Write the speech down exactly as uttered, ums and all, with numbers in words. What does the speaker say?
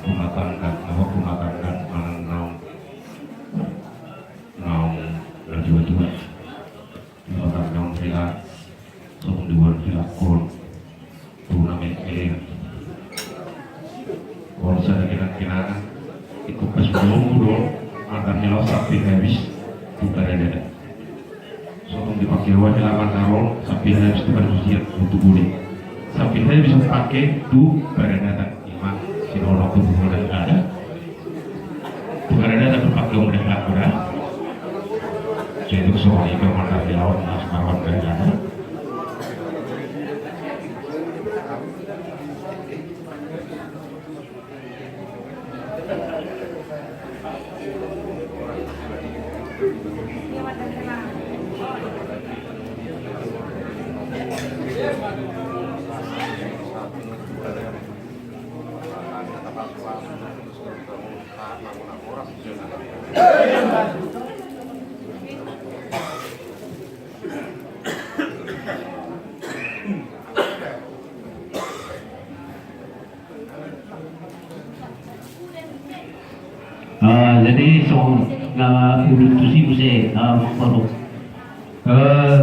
Rumah tangga, apa rumah tangga manang naung, naung na tua-tua. Rumah tangga naung hela, songon di bulan hela kon, tu na melek-melek. Olo sada kenak-kenakan, ingkon pasupasu do, mangkar hela sampe habis tu paradaton. Sotung dipake ua hela mangkar on sampe habis tu parsusian, tu bule. Sampe habis dipake tu paradaton, ima sinolong tu bulan ada. Tu paradaton dipake on dapot da. Jadi songon i pe mangkar hela on, mas marwan paradaton. Ah, jadi songon na udut tusi muse, ah, baru. Eh,